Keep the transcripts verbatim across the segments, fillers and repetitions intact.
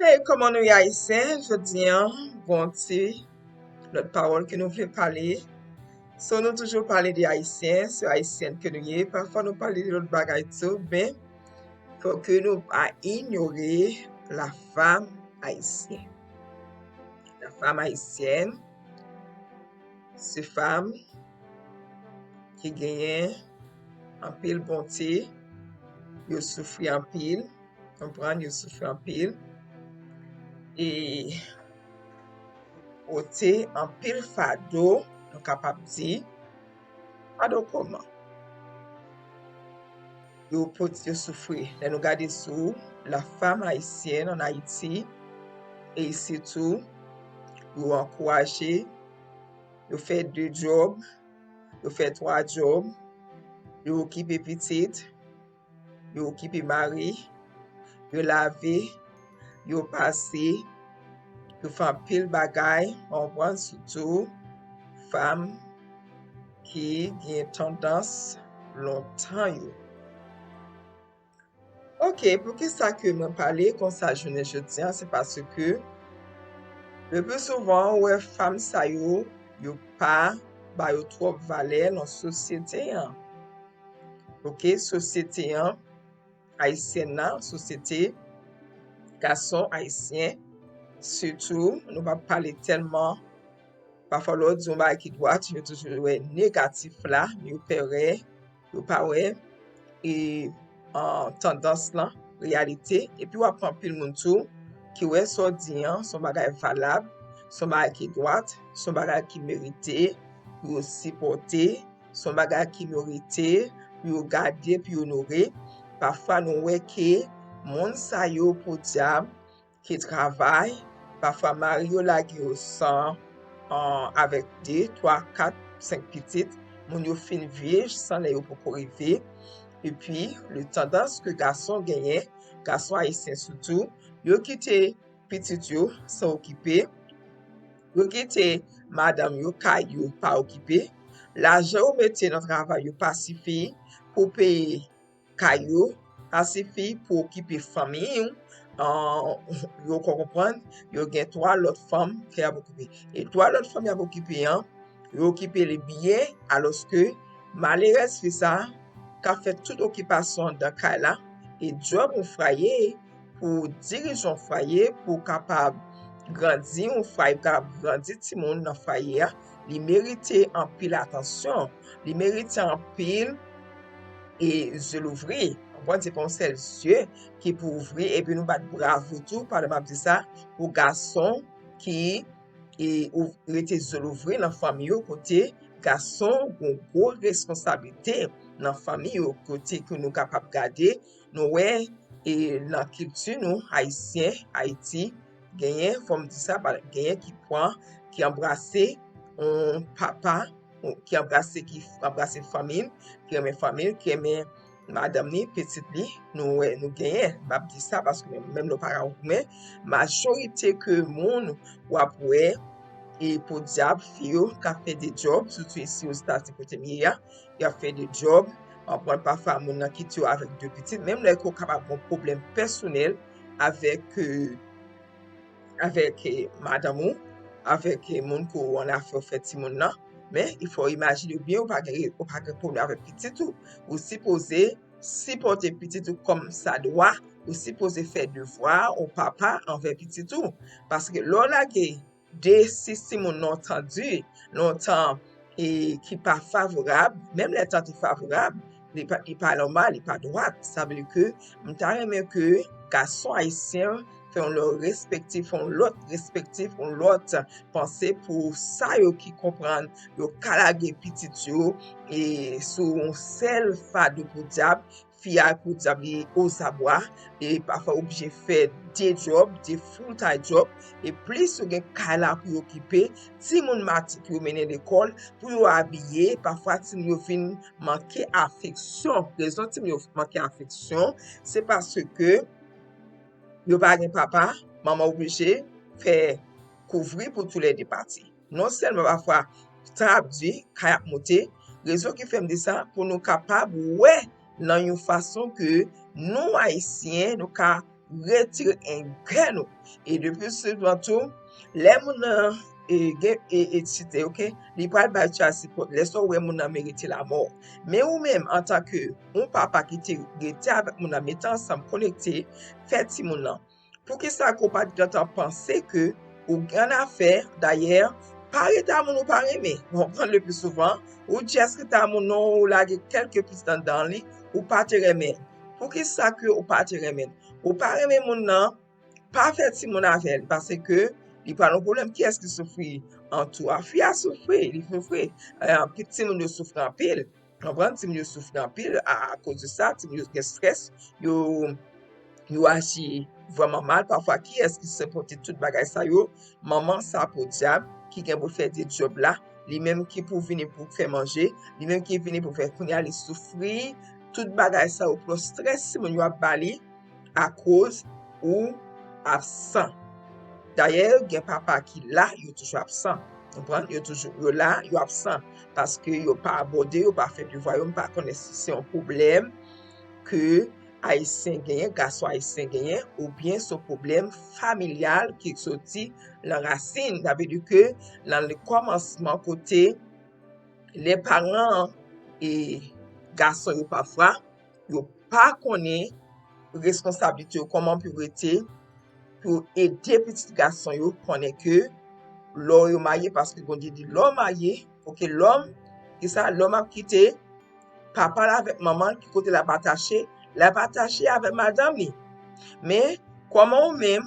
Hey, kòman nou ye, Ayisyen? Jodi a, gon ti lòt pawòl ke nou vle pale. So, nou toujou pale de Ayisyen, se Ayisyèn ke nou ye. Pafwa nou pale de lòt bagay tou, men fò ke nou pa inyore la femme haïtienne. La femme haïtienne, se fanm ki genyen anpil bonte, yo soufri anpil, konprann, yo soufri anpil, e pote anpil fado, nou kapab di, fado kòman? Yo pote, yo soufri. Lè nou gade sou la femme haïtienne en Haïti, e isi tou, yo ankouraje, yo fè de djòb, yo fè twa djòb, yo okipe pitit, yo okipe mari, yo lave, yo pase, yo fè anpil bagay, w konprann, sitou fanm ki gen tandans lontan yo. Ok, poukisa ke mwen pale konsa jounen jodi a, se paske le pli souvan, ou wè fanm sa yo, yo pa ba yo twòp valè nan sosyete an. Ok, sosyete an, ayisyèn nan, sosyete gason ayisyen, sitou, nou pa pale tèlman, pafwa lè w di yon bagay ki dwat, yo toujou wè negatif la, yo pè wè, yo pa wè, e, an, tandans lan, reyalite, epi w ap pran anpil moun tou, ki wè sa w di an, se yon bagay valab, se yon bagay ki dwat, se yon bagay ki merite, pou yo sipòte, se yon bagay ki merite, pou yo gade, pou yo onore. Pafwa nou wè ke moun sa yo, podyab, ki travay, pafwa mari yo lage yo san, an, avèk de, twa, kat, senk pitit, moun yo fin vye, san lè yo poko rive. Epi, le tandans ke gason genyen, gason ayisyen sitou, yo kite pitit yo san okipe, yo kite madanm yo, kay yo pa okipe, lajan yo mete nan travay yo pa sifi pou peye kay yo, pa sifi pou okipe fanmi yo, an, yo konprann, yo gen twa lòt fanm ke y ap okipe. E twa lòt fanm y ap okipe an, yo okipe li byen, alòske malerèz fi sa ka fè tout okipasyon anndan kay la, e djòb yon fwaye, pou dirije yon fwaye, pou kapab grandi yon fwaye, pou kapab grandi timoun nan fwaye a, li merite anpil atansyon, li merite anpil e zye louvri. Konprann, se pa yon sèl zye ki pou ouvri, epi nou bat bravo tou, pandan m ap di sa, pou gason ki, e, ou, rete zye louvri nan fanmi yo, kote gason gon gwo responsablite nan fanmi yo, kote ke nou kapab gade, nou wè, e, nan kilti nou, ayisyen, Ayiti, genyen, fò m di sa, pa, genyen ki pran, ki anbrase yon papa, yon, ki anbrase, ki anbrase fanmi l, ki renmen fanmi l, ki renmen madanm li, pitit li, nou wè, nou genyen. M ap di sa paske menm, menm lè w pa ka goumen, majorite ke moun w ap wè, e podyab, fi yo ka fè de djòb, sitou isi Ozetazini kote m ye a, y ap fè de djòb, w ap wè pafwa moun nan kite w avèk de pitit, menm lè ke w kapab gen yon pwoblèm pèsonèl avèk, e, avèk, e, madanm ou, avèk, e, moun ke w annafè w fè timoun nan, men, il faut imajine w byen, ou pa gen, ou pa gen pwoblèm avèk pitit ou. Ou sipoze sipòte pitit ou kòm sa dwa, ou sipoze fè devwa ou papa anvè pitit ou. Paske lè w lage de sis timoun nan yon tan di, nan yon tan, e, ki pa favorab, menm lè tan te favorab, li pa, li pa nòmal, li pa dwat. Sa vle di ke m ta renmen ke gason ayisyen fè yon lòt respektif, yon lòt respektif, yon lòt panse pou sa yo ki konprann yo ka lage pitit yo, e, sou yon sèl fado podyab, fi a podyab li ozabwa, e pafwa oblije fè de djòb, de full time djòb, e plis yo gen kay la pou yo okipe, timoun matik yo mennen lekòl, pou yo abiye, pafwa timoun yo vin manke afeksyon. Rezon timoun yo manke afeksyon, se paske yo pa gen papa, manman oblije fè kouvri pou toulède pati. Non sèlman pafwa tan ap di, kay ap moute, rezon ki fè m di sa, pou nou kapab wè nan yon fason ke nou ayisyen, nou ka retire envè nou. E depi souvan tou, lè moun nan e, gen e, eksite, ok, li pral bay chasipòt. Lè sa w wè moun nan merite lamò. Men ou menm, antanke yon papa ki te rete avèk moun nan, mete ansanm, konekte, fè timoun nan. Poukisa ke w pa t gentan panse ke ou gen afè, dayè, pa rete a moun ou pa renmen. Ou konprann, le pli souvan, ou just rete a moun nan, ou lage kèlke pitit anndan li, ou pa te renmen. Poukisa ke ou pa te renmen? Ou pa renmen moun nan, pa fè timoun avè l, paske li pral yon pwoblèm. Kiyès ki soufri? An tou a, fi a soufri, li soufri. Eh, timoun yo soufri anpil. Konprann? Timoun yo soufri anpil a, akoz de sa, timoun yo gen strès, yo, yo aji vrèman mal. Pafwa, kiyès ki sipòte tout bagay sa yo? Manman sa podyab ki gen pou fè de djòb la, li menm ki pou vini pou fè manje, li menm ki vini pou fè, kounye a li soufri, tout bagay sa yo, plis strès timoun yo ap ba li akoz ou absan. Dayè, gen papa ki la, yo toujou absan. Konprann? Yo toujou, yo la, yo absan. Paske yo pa abòde, yo pa fè devwa yo, m pa konnen si se yon pwoblèm ke Ayisyen genyen, gason Ayisyen genyen, oubyen se yon pwoblèm familyal ki soti nan rasin. Sa vle di ke nan le kòmansman, kote lè paran e gason yo pafwa, yo pa konnen responsablite yo, kòman pou yo rete, pou yo ede pitit gason yo konnen ke lè yo marye, paske Bondye di, lè w marye, ok, lòm, kisa lòm ap kite? Papa l avèk manman l, ki kote l ap atache? L ap atache avèk madanm li. Men, kòman ou menm,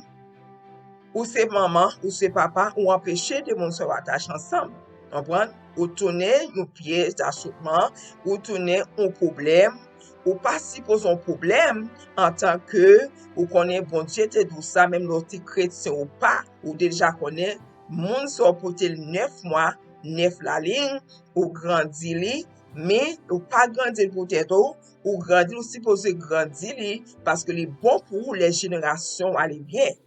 ou se manman, ou se papa, ou anpeche de moun sa yo atache ansanm? Konprann? Ou tounen yon pyèj dachotman, ou tounen yon pwoblèm, ou pa sipoze yon pwoblèm antanke ou konnen Bondye te di w sa, menm lè w te kretyen ou pa, ou deja konnen moun sa w pote l nèf mwa, nèf lalin, ou grandi li, men ou pa grandi l pou tèt ou, ou grandi l, ou sipoze grandi li, paske li bon pou ou lè jenerasyon w ale byen.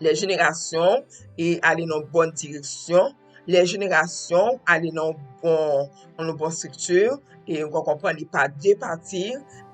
Lè jenerasyon w e ale nan bòn direksyon, lè jenerasyon w ale nan bon, nan bon estrikti, e ou konprann li pa depati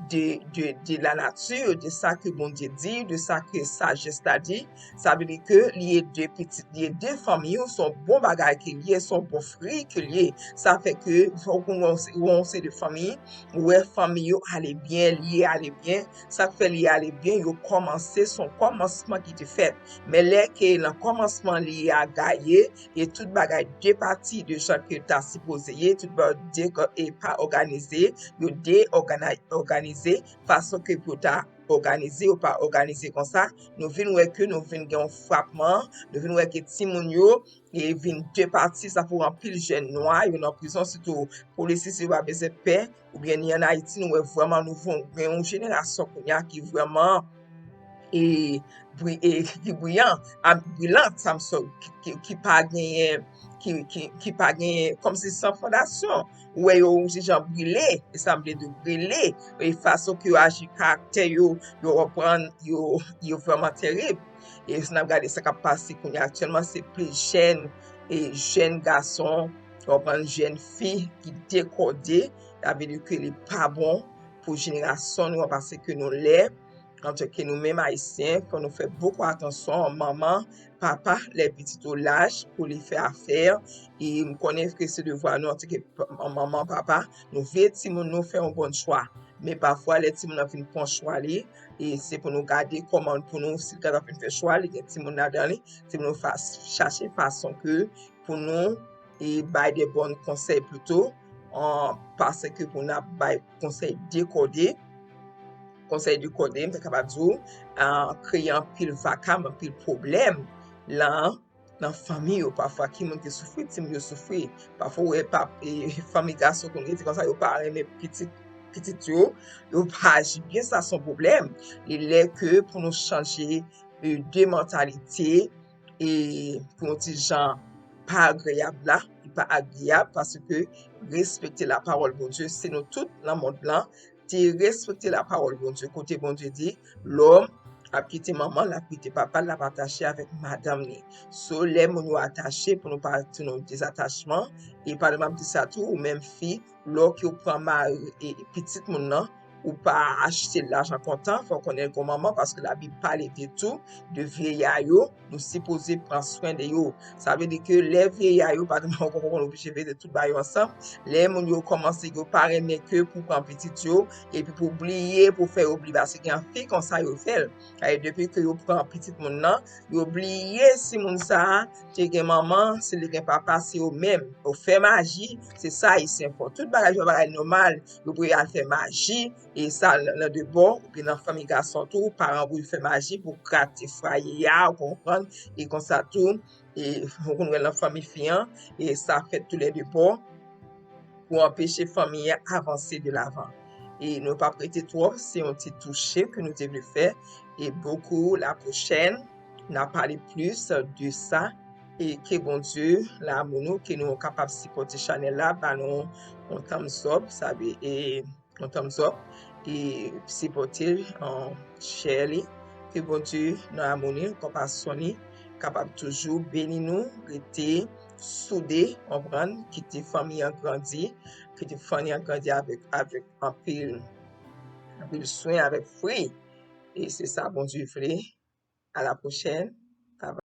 de, de, de la nature, de sa ke Bondye di, de sa ke sajès la di. Sa vle di ke li ede pitit, li ede fanmi w, se yon bon bagay ke li ye, se yon bon fwi ke li ye. Sa fè ke fòk ou wè yon seri de fanmi, ou wè fanmi yo ale byen, li ale byen. Sa k fè li ale byen, yo kòmanse, se yon kòmansman ki te fèt. Men lè ke nan kòmansman li a gaye, e tout bagay depati de jan ke ta sipoze ye, tout bagay de, e pa òganize, yo de òganize, fason ke pou ta òganize, yo pa òganize konsa, nou vin wè ke nou vin gen yon frapman, nou vin wè ke timoun yo, e vin depati, sa pou anpil jèn nwa, yo nan prizon, sitou polis isi yo pa bezwen pè, oubyen ni an Ayiti, nou wè vrèman nou gen yon jenerasyon kounye a ki vrèman e, bri, e ki briyan, a, brilan, sa m sò, ki, ki, ki pa genyen, ki, ki, ki pa genyen, kòmsi san fondasyon. Ou wè yo yon ti jan brile, e sa m vle di brile, e fason ke yo aji, karaktè yo, yo reprann, yo, yo vrèman terib. E si n ap gade sa k ap pase kounye a aktyèlman, se plis jèn, e jèn gason, ou konprann, jèn fi ki dekòde, sa vle di ke li pa bon pou jenerasyon nou an, paske nou lè, antanke nou menm Ayisyen, fò nou fè bokou atansyon, manman, papa, lè pitit ou laj pou li fè afè, e m konnen ke se devwa nou antanke p-, manman, papa, nou vle timoun nou fè yon bon chwa. Men pafwa, lè timoun nan vin pran chwa li, e se pou nou gade kòman pou nou, si l ta vin fè chwa, li gen timoun ladan li, se pou nou fa-, chache fason ke pou nou, e bay de bon konsèy pito, an, paske pou n ap bay konsèy dekòde, konsèy dekòde, m ta kapab di w, an, kreye anpil vakam, anpil pwoblèm lan, nan fanmi yo. Pafwa, ki moun ki soufri, timoun yo soufri. Pafwa, ou wè, pa, e, fanmi gason konn rete konsa, yo pa renmen pitit, pitit yo, yo pa aji byen, sa se yon pwoblèm. Li lè ke pou nou chanje, e, de mantalite, e pou yon ti jan pa agreyab la, li pa agreyab, paske respekte lapawòl Bondye, se nou tout nan mond lan, te respekte lapawòl Bondye, kote Bondye di, lòm ap kite manman l, l ap kite papa l, l ap atache avèk madanm li. So, lè moun yo atache, pou nou pa di nou dezatachman, e pandan m ap di sa tou, ou menm fi, lè w ke w pran mari e pitit moun nan, ou pa achte l lajan kontan, fò w konnen l gon manman, paske Labib pale de tou, de vyeya yo, nou sipoze pran swen de yo. Sa vle di ke lè vyeya yo, pa egzanp, ou konn oblije veye tout bagay yo ansanm, lè moun yo kòmanse, yo pa renmen ke pou pran pitit yo, epi pou bliye, pou fè yo bliye, paske gen anpil konsa yo fè l. E depi ke yo pran pitit moun nan, yo bliye si moun sa a te gen manman, si li gen papa, se yo menm. Yo fè maji, se sa Ayisyen fè. Tout bagay, yo bagay nòmal, yo pou al fè maji, e sa nan, nan de bò, oubyen nan fanmi gason tou, paran pou yo fè maji pou grate fwaye a, ou konprann, e konsa tou, e ou konn wè nan fanmi fi an, e sa fèt tou lè de bò, pou anpeche fanmi an avanse de lavan. E nou p ap rete twòp, se yon ti touche ke nou te vle fè, e bokou la pwochèn, n a pale plis de sa, e ke Bondye, lanmou nou, ke nou kapab sipòte chanèl la, ba nou yon thumbs up, sa vle, e yon thumbs up, e sipòte l, an share li. Ke Bondye, nan amou li, konpasyon li, kapab toujou beni nou, rete soude, konprann, kite fanmi an grandi, kite fanmi an grandi avèk, avèk anpil, anpil swen, avèk fwi. E se sa Bondye vle. A la pwochèn.